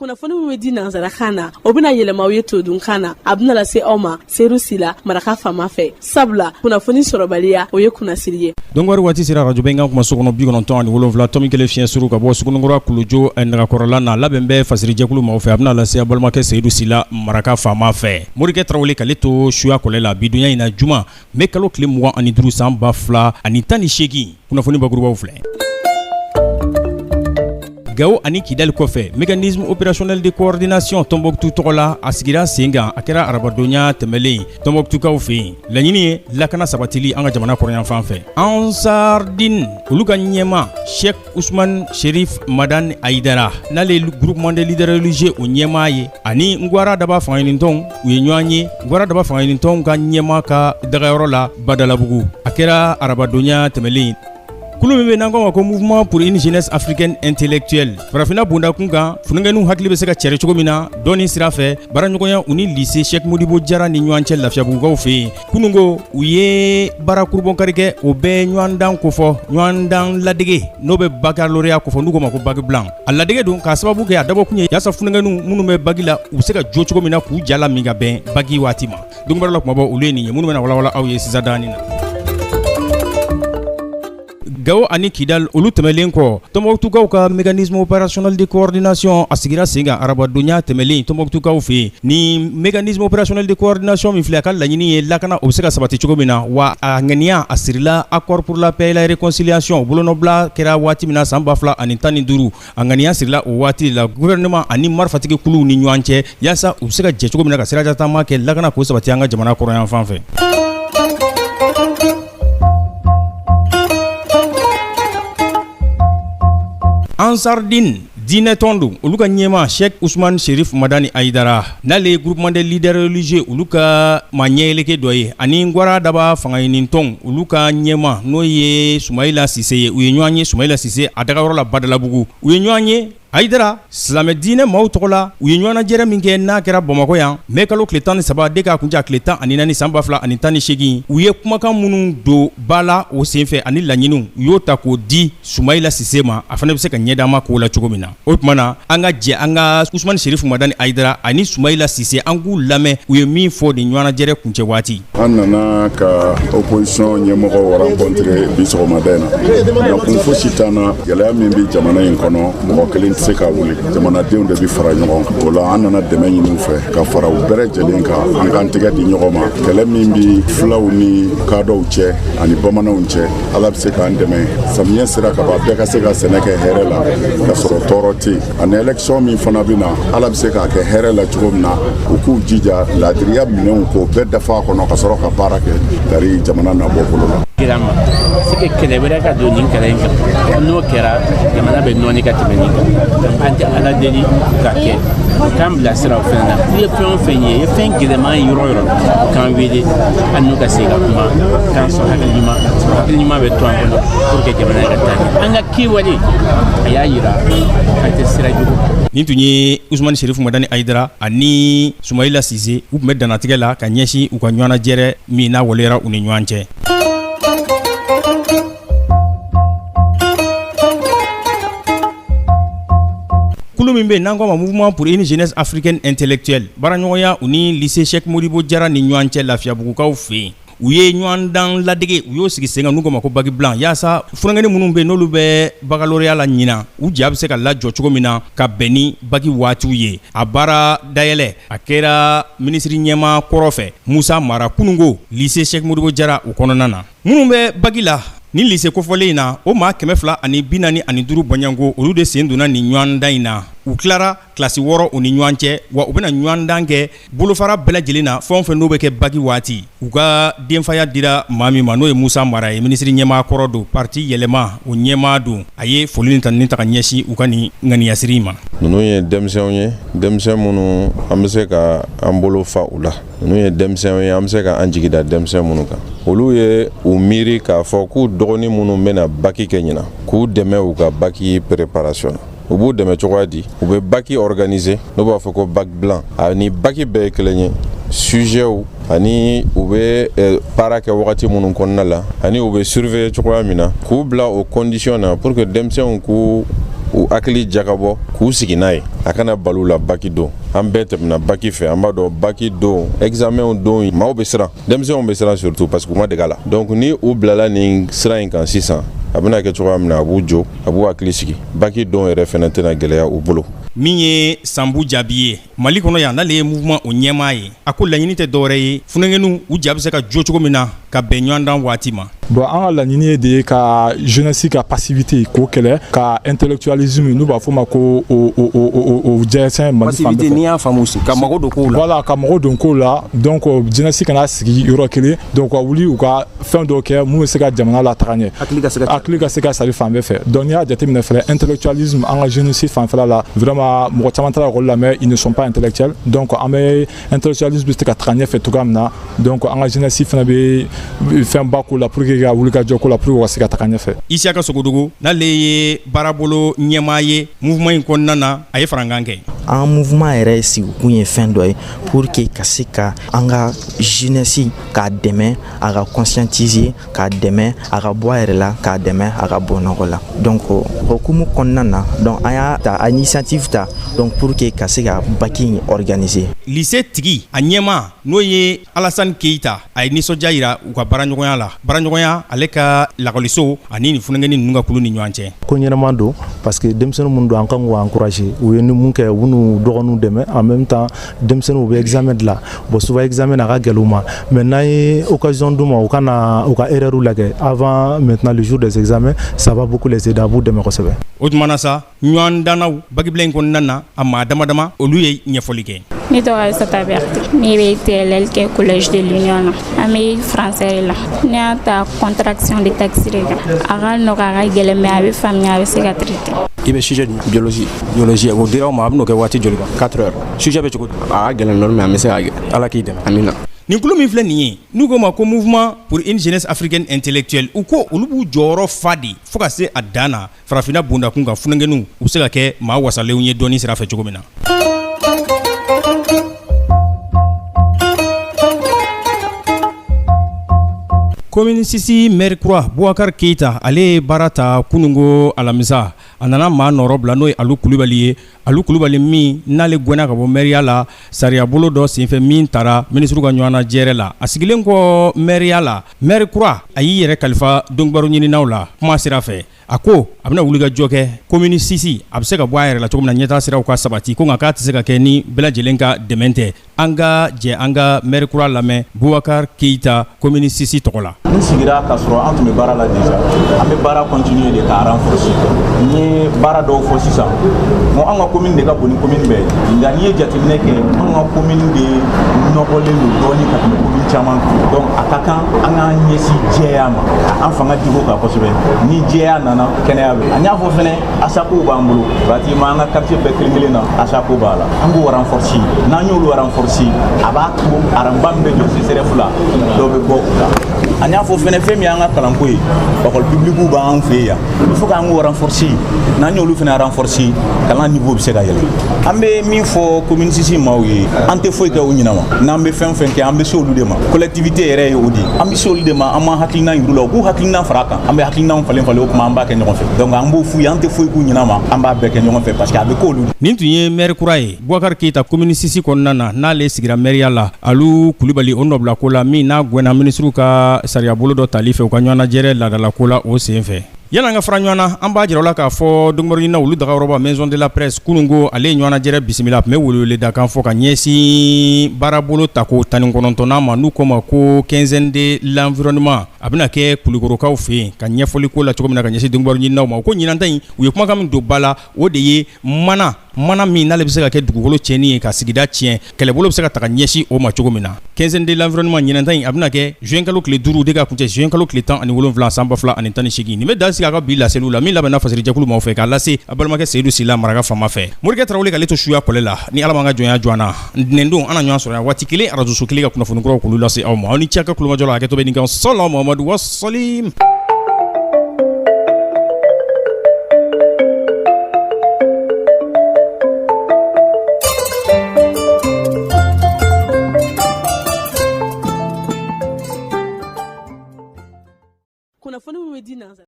Kunnafoni min bɛ di nansarakan na, o bɛna yɛlɛma aw ye todunkan na. A bɛna lase aw ma Seyidu Sila, maraka faama fɛ, sabula kunnafoni sɔrɔbaliya, o ye kunnasiri ye. Donwari waati sera arajo Bɛnkan kumaso kɔnɔ, 97.1 fiɲɛ suru ka bɔ Suguninkura Kulujo nɛgɛkɔrɔla na. Labɛn bɛ fasirijɛkulu maaw fɛ, a bɛna lase balimakɛ Seyidu Sila, maraka faama fɛ. Morikɛ Tarawele k'ale to suya kɔlɛ la bidonya in na, juma mɛ kalo tile 25 san 2018. Kunnafoni bakurubaw filɛ. Gawo ani Kidali kɔfɛ, mécanisme opérationnel de coordination Tɔnbɔkutu tɔgɔ la, a sigira sen kan. A kɛra arabadonya tɛmɛlen Tɔnbɔkutukaw fɛ yen. Laɲini ye lakana sabatili an ka jamana kɔrɔnyanfan fɛ. Ansardine, olu ka ɲɛma Sheikh Usman Sherif Madani Ayidara, n'ale ye groupement des leaders religieux o ɲɛmaa ye, ani Ngwara Daba fangaɲinitɔnw, u ye ɲɔgɔn ye Ngwara Daba fangaɲinitɔnw ka ɲɛmaa ka dagayɔrɔ la Badalabugu. A kɛra arabadonya tɛmɛlen. Kulu min bɛ n'an k'a ma ko Mouvement pour une jeunesse africaine intellectuelle, farafinna bonda kun kan, funankɛninw hakili bɛ se ka cɛri cogo min na dɔɔni sira fɛ, baaraɲɔgɔnya u ni lycée Cheikh Modibo Jara ni ɲɔgɔn cɛ Lafiyabugukaw fɛ yen, kununko u ye baara kurubɔnkari kɛ. O bɛ ɲɔgɔndan kofɔ, ɲɔgɔndan ladege n'o bɛ baccalauréat kofɔ, n'u k'o ma ko bac blanc. A ladege don k'a sababu kɛ, a dabɔkun ye yaasa funankɛninw minnu bɛ bac la, u bɛ se ka jo cogo min na k'u ja lamin ka bɛn bac waati ma. Donkibaru la kumabaw, olu ye nin ye minnu bɛna walawala aw ye sisan daani na. Gawo ani Kidal, olu tɛmɛlen kɔ, Tɔnbɔkutukaw ka mécanisme opérationnel de coordination, a sigira sen kan arabadonya tɛmɛlen Tɔnbɔkutukaw fɛ yen. Ni mécanisme opérationnel de coordination min filɛ, a ka laɲini ye lakana o bɛ se ka sabati cogo min na. Wa a ŋaniya, a sirila accord pour la paix et la réconciliation bolonɔbila kɛra waati min na san 2015, a ŋaniya sirila o waati la gouvernement ani marifatigi kuluw ni ɲɔgɔn cɛ, yaasa u bɛ se ka jɛ cogo min na ka sirajataama kɛ lakana k'o sabati an ka jamana kɔrɔnyanfan fɛ. Ansardine diinɛtɔn don, olu ka ɲɛmaa Sheikh Usman Sherif Madani Ayidara, n'ale ye groupement des leaders religieux olu ka maa ɲɛyeleke dɔ ye, ani Ngwara Daba fangaɲinitɔn olu ka ɲɛmaa, n'o ye Sumayila Sise ye, u ye ɲɔgɔn ye Sumayila Sise a dagayɔrɔ la Badalabugu. U ye ɲɔgɔn ye Ayidara silamɛ diinɛ maaw tɔgɔ la. U ye ɲɔgɔnnajɛrɛ min kɛ, n'a kɛra Bamakɔ yan mɛ kalo tile 13 de k'a kuncɛ tile 14 san 2018, u ye kumakan minnu don ba la o senfɛ ani laɲiniw, u y'o ta k'o di Sumayila Sise ma, a fana bɛ se ka ɲɛ d'an ma k'o la cogo min na. O tuma na, an ka jɛ an ka Usumani Serifu Madani Ayidara ani Sumayila Sise, an k'u lamɛn u ye min fɔ nin ɲɔgɔnnajɛrɛ kuncɛ waati. An nana ka opposition ɲɛmɔgɔw rencontrer bi sɔgɔmada in na. Nakun fosi t'an na. Gɛlɛya min bɛ jamana in kɔnɔ, mɔgɔ kelen tɛ se ka wuli, jamanadenw de bɛ fara ɲɔgɔn kan. O la, an nana dɛmɛ ɲini u fɛ ka fara u bɛɛ lajɛlen kan, an k'an tɛgɛ di ɲɔgɔn ma. Kɛlɛ min bɛ filaw ni kadɔw cɛ ani bamananw cɛ, Ala bɛ se k'an dɛmɛ. Samiyɛ sera ka ban, bɛɛ ka se ka sɛnɛ kɛ hɛrɛ la ka sɔrɔ tɔɔrɔ tɛ yen. Ani élection min fana bɛ na, Ala bɛ se k'a kɛ hɛrɛ la cogo min na. U k'u jija laadiriya minɛnw k'o bɛɛ dafa a kɔnɔ ka sɔrɔ ka baara kɛ tari jamana na bɔ bolo la. Kira ma se que kɛlɛ wɛrɛ ka don nin kɛlɛ in kan. N'o kɛra, jamana bɛ nɔɔni ka tɛmɛ nin kan. An tɛ Ala deli ka kɛ u k'an bilasira o fɛn na. I ye fɛn o fɛn ye, i ye fɛn gɛlɛman ye yɔrɔ o yɔrɔ, u k'an wele, an n'u ka segin ka kuma, k'an sɔn hakili ɲuman, hakili ɲuman bɛ to an kɔnɔ pour que jamana ka taa ɲɛ. An ka kɛwale, a y'a yira an tɛ sira jugu kan. Nin tun ye Usumani Serifu Madani Ayidara ani Sumayila Sise. U tun bɛ dannatigɛ la ka ɲɛsin u ka ɲɔgɔnnajɛrɛ min n'a waleyara u ni ɲɔgɔn cɛ. Kulu min bɛ n'an k'a ma Mouvement pour une jeunesse africaine intellectuelle, baaraɲɔgɔnya u ni lycée Cheikh Modibo Jara ni ɲɔgɔn cɛ Lafiyabugukaw fɛ yen, u ye ɲɔgɔndan ladege, u y'o sigi sen kan, n'u k'o ma ko bac blanc, yaasa funankɛnin minnu bɛ yen, n'olu bɛ baccalauréat la ɲinan, u ja bɛ se ka lajɔ cogo min na ka bɛn ni bac waatiw ye. A baara dayɛlɛ, a kɛra minisiri ɲɛmaa kɔrɔ fɛ, Musa Mara, kununko lycée Cheikh Modibo Jara o kɔnɔna na. Minnu bɛ bac la ni lycée kofɔlen in na, o maa 245 bɔɲɔgɔnko, olu de sen donna nin ɲɔgɔndan in na. U tilara kilasi 6 u ni ɲɔgɔn cɛ, wa u bɛna ɲɔgɔndan kɛ bolofara bɛɛ lajɛlen na, fɛn o fɛn n'o bɛ kɛ bac waati. U ka denfaya dira maa min ma, n'o ye Musa Mara ye, minisiri ɲɛmaa kɔrɔ don, parti Yɛlɛma o ɲɛmaa don, a ye foli ni tanuni ta ka ɲɛsin u ka nin ŋaniyasiri ma. Ninnu ye denmisɛnw ye, denmisɛn minnu an bɛ se ka an bolo fa u la. Ninnu ye denmisɛnw ye, an bɛ se ka an jigi da denmisɛn minnu kan. Olu ye u miiri k'a fɔ k'u dɔgɔnin minnu bɛna baki kɛ ɲinan, k'u dɛmɛ u ka baki préparation na. U b'u dɛmɛ cogoya di? U bɛ baki organiser, n'u b'a fɔ ko bac blanc. Ani baki bɛɛ ye kelen ye, sujetw ani u bɛ baara kɛ wagati minnu kɔnɔna la, ani u bɛ surveiller cogoya min na, k'u bila o condition na pour que denmisɛnw k'u u hakili jagabɔ k'u sigi n'a ye, a kana bal'u la baki don. An bɛɛ tɛmɛna baki fɛ, an b'a dɔn baki don, examenw don, maaw bɛ siran, denmisɛnw bɛ siran surtout parce que u ma dege a la. Donc ni u bilala nin sira in kan sisan, a bɛna kɛ cogoya min na, a b'u jo, a b'u hakili sigi, baki don yɛrɛ fɛnɛ tɛna gɛlɛya u bolo. Min ye Sanbu Jaabi ye Mali kɔnɔ yan, n'ale ye mouvement o ɲɛmaa ye, a ko laɲini tɛ dɔwɛrɛ ye, funankɛninw u ja bɛ se ka jo cogo min na ka bɛn ɲɔgɔndan waati ma. Bon, an ka laɲini ye de ye ka jeunesse ka passivité k'o kɛlɛ, ka intellectualisme, n'u b'a fɔ o ma ko o jɛnsɛn Mali fan bɛɛ fɛ. Passivité, n'i y'a faamu, ka mago don kow la. Voilà, ka mago don kow la. Donc jeunesse kana sigi yɔrɔ kelen, donc ka wuli u ka fɛn dɔw kɛ mun bɛ se ka jamana lataga ɲɛ. Hakili ka se ka Hakili ka se ka sari fan bɛɛ fɛ. Donc n'i y'a jateminɛ fɛnɛ, intellectualisme an ka jeunesse fanfɛla la, vraiment mɔgɔ caman taara ekɔli la, mais ils ne sont pas intellectuels. Donc an bɛ intellectualisme bɛ se ka taga ɲɛfɛ cogoya min na, donc an ka jeunesse fana bɛ fɛnba k'o la pour que ka wuli ka jɔ ko la pour que u ka se ka taga ɲɛfɛ. Isiyaka Sogodogo, n'ale ye baarabolo ɲɛmaa ye mouvement in kɔnɔna na, a ye farankan kɛ. An mouvement yɛrɛ sigikun ye fɛn dɔ ye pour que ka se ka an ka jeunesse k'a dɛmɛ a ka conscientiser, k'a dɛmɛ a ka bɔ a yɛrɛ la, k'a dɛmɛ a ka bɔ nɔgɔ la. Donc hukumu kɔnɔna na, donc an y'a ta a initiative ta, donc pour que ka se ka bac in organiser. Lycée tigi a ɲɛmaa, n'o ye Alasani Keyita, a ye nisɔndiya yira u ka baaraɲɔgɔnya la, baaraɲɔgɔnya ale ka lakɔliso ani nin funankɛnin ninnu ka kulu ni ɲɔgɔn cɛ. Ko ɲɛnama don, parce que denmisɛnnin minnu don, an kan k'u encourager. U ye ni mun kɛ, u n'u dɔgɔninw dɛmɛ. En même temps, denmisɛnninw u bɛ examen dilan. Bon, souvent examen a ka gɛlɛn u ma, mais n'an ye occasion d'u ma u ka na u ka erreur lajɛ avant maintenant le jour des examens, ça va beaucoup les aider, a b'u dɛmɛ kosɛbɛ. O tuma na sa, ɲɔgɔn dannaw bakibila in kɔnɔna na, a maa dama dama olu ye ɲɛfɔli kɛ. Ne tɔgɔ ye Sata Berthe, ne bɛ TLL kɛ collège de l'Union na. An bɛ français de la. Ne y'a ta contraction de texte de kan. A ka nɔgɔ, a ka gɛlɛn, mais a bɛ faamuya, a bɛ se ka traiter. I bɛ sujet jumɛn? Biologie. Biologie, o dira aw ma, a bɛn'o kɛ waati joli kan? 4 heures. Sujet bɛ cogo di? A ka gɛlɛn dɔɔni, mais an bɛ se k'a kɛ. Ala k'i dɛmɛ. Amina. Nin kulu min filɛ nin ye, n'u k'o ma ko Mouvement pour une jeunesse africaine intellectuelle, u ko olu b'u jɔyɔrɔ fa de fo ka se a dan na farafinna bondakun kan, funankɛninw u bɛ se ka kɛ maa wasalenw ye dɔnni sira fɛ cogo min na. Commune 6 maire kura Boubacar Keita, ale ye baara ta kununko alamisa. A nana maa nɔrɔ bila, n'o ye Alu Kulubali ye. Alu Kulubali min n'ale gɛnna ka bɔ mɛriya la sariyabolo dɔ senfɛ min taara minisiriw ka ɲɔgɔnnajɛrɛ la. A sigilen kɔ mɛriya la, maire kura a y'i yɛrɛ kalifa donkibaru ɲininaw la kuma sira fɛ. A ko a bɛna wulikajɔ kɛ commune 6 a bɛ se ka bɔ a yɛrɛ la cogo min na, ɲɛtaa siraw ka sabati, ko nka k'a tɛ se ka kɛ ni bɛɛ lajɛlen ka dɛmɛ tɛ. An ka jɛ an ka maire kura lamɛn, Boubacar Keita, commune 6 tɔgɔ la. N sigira ka sɔrɔ an tun bɛ baara la déjà, an bɛ baara continuer de k'a renforcer. N ye baara dɔw fɔ sisan. Bon, an ka commune de ka bon ni commune bɛɛ ye, nka n'i ye jateminɛ kɛ, an ka commune de nɔgɔlen don dɔɔni ka tɛmɛ commune caman kan. Donc a ka kan an k'an ɲɛsin jɛya ma, ka an fanga digi o kan kosɛbɛ. Ni jɛya nana, kɛnɛya bɛ. An y'a fɔ fɛnɛ, ASACO b'an bolo, pratiquement an ka quartier bɛɛ kelen kelen na, ASACO b'a la. An k'o renforcer. N'an y'olu renforcer, a b'a to aranba min bɛ jɔ CSRéf la, dɔ bɛ bɔ o la. An y'a fɔ fɛnɛ, fɛn min y'an ka kalanko ye, école publique b'an fɛ yan, il faut k'an k'o renforcer. N'an y'olu fɛnɛ renforcer, kalan niveau bɛ se ka yɛlɛ. An bɛ min fɔ commune 6 maaw ye, an tɛ foyi kɛ u ɲinɛ ma. N'an bɛ fɛn fɛn kɛ, an bɛ se olu de ma. Collectivité yɛrɛ ye o de ye, an bɛ se olu de ma. An m'an hakilina yir'u la, u k'u hakilina fara a kan, an bɛ hakilinaw falen falen, o tuma an b'a kɛ ɲɔgɔn fɛ. Donc an b'o f'u ye, an tɛ foyi k'u ɲinɛ ma, an b'a bɛɛ kɛ ɲɔgɔn fɛ parce que a bɛ k'olu de. Nin tun ye maire kura ye, Boubacar Keita, commune 6 kɔnɔna na, n'ale sigira maire la Alu Kulubali o nɔbila ko la, min n'a gɛnna minisiriw ka sariyabolo dɔ tali fɛ u ka ɲɔgɔnnajɛrɛ laadalako la o sen fɛ. Yanni an ka fara ɲɔgɔn na, an b'a jira la k'a fɔ donkibaru olu dagayɔrɔba Maison de la Presse, kununko ale ye ɲɔgɔnnajɛrɛ bisimila. A tun bɛ weleweledakan fɔ ka ɲɛsin baarabolo tako 19nan ma, n'u k'o ma ko quinzaine de l'environnement. A bɛna kɛ Kulukorokaw fɛ yen ka ɲɛfɔli ko la cogo min na ka ɲɛsin donkibaru ɲininaw ma. U ko ɲinan ta in, u ye kumakan min don ba la, o de ye mana mana min n'ale bɛ se ka kɛ dugukolo tiɲɛni ye ka sigida tiɲɛ, kɛlɛbolo bɛ se ka taga ɲɛsin o ma cogo min na. Quinzaine de l'environnement ɲinan ta in, a bɛna kɛ juin kalo tile 5 de ka kuncɛ juin kalo tile 17 san 2018. Nin bɛ dan sigi a ka bi laseliw la min labɛnna fasirijɛkulu maaw fɛ k'a lase a balimakɛ Seyidu Sila maraka faama fɛ. Morikɛ Tarawele k'ale to suya kɔlɛ la. Ni Ala m'an ka jɔnya jɔ an na, ntɛnɛndon an na ɲɔgɔn sɔrɔ yan waati kelen, arajoso kelen, ka kunnafoni kuraw k'olu lase aw ma. Aw ni ce a ka kulomajɔ la. Hakɛto bɛ nin kan. Sɔlɔ Mamadu wasalim.